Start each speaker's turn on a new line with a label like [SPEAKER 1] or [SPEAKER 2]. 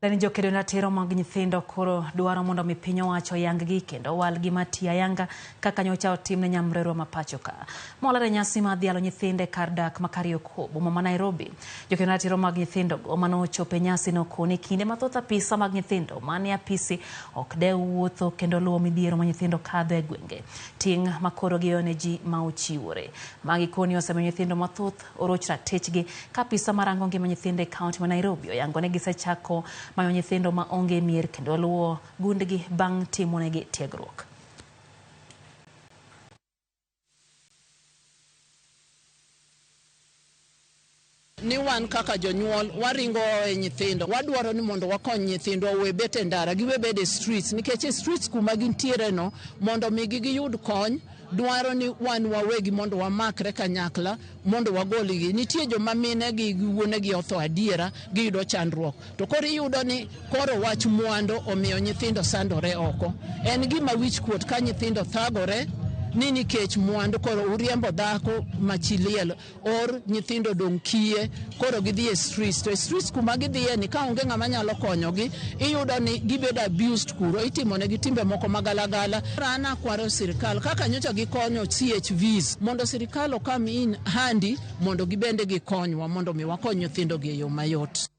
[SPEAKER 1] Lani jokedo ratiro mag nyithindo koro dwaro mondo mi piny owacho oyang-gi kendo owalgi mati ayanga kaka nyocha otim ne nyamrerwa ma pacho ka. Moler e nyasi mar dhialo nyithindo e kar dak ma Kariokor, boma ma Nairobi. Jokedo ratiro mag nyithindo go manochopo e nyasi no koni kinde mathoth apisa mag nyithindo manie apisi ok dew wuotho kendo luwo midhiero ma nyithindo kadho e gwenge. Ting' ma koro giweyo ne ji ma ochiwore. Magi koni osemiyo nyithindo mathoth oroch ratichgi ka apisa marango ngima nyithindo e kaunti ma Nairobi oyango ni gisechako manyo nyithindo ma onge mier kendo luwo gundgi bang' timonegi tiegruok.
[SPEAKER 2] Ni wan kaka jonyuol waringo e nyithindo, wadwaro ni mondo wakony nyithindwa owe bet e ndara, giwe bedo e streets, nikech e streets kuma gintiere no mondo migi giyud kony dwaro ni wan wawegi mondo wamakre kanyakla mondo wagolgi. Nitie joma mine gi gi wuonegi otho adiera, giyudo chandruok, to koro iyudo ni koro wach mwandu omiyo nyithindo sandore oko. En gima wich kuot ka nyithindo thagore ni nikech mwandu, koro uriembo dhako ma chi liel or nyithindo odong' kiye, koro gidhi e streets, to e streets kuma gidhiye ni ka onge ng'ama nyalo konyogi, iyudo ni gibedo abused kuro, itimonegi timbe moko magalagala. An akwaro sirikal kaka nyocha gikonyo CHVs mondo sirikal okam in handi mondo gibende gikonywa mondo mi wakony nyithindogi e yo mayot.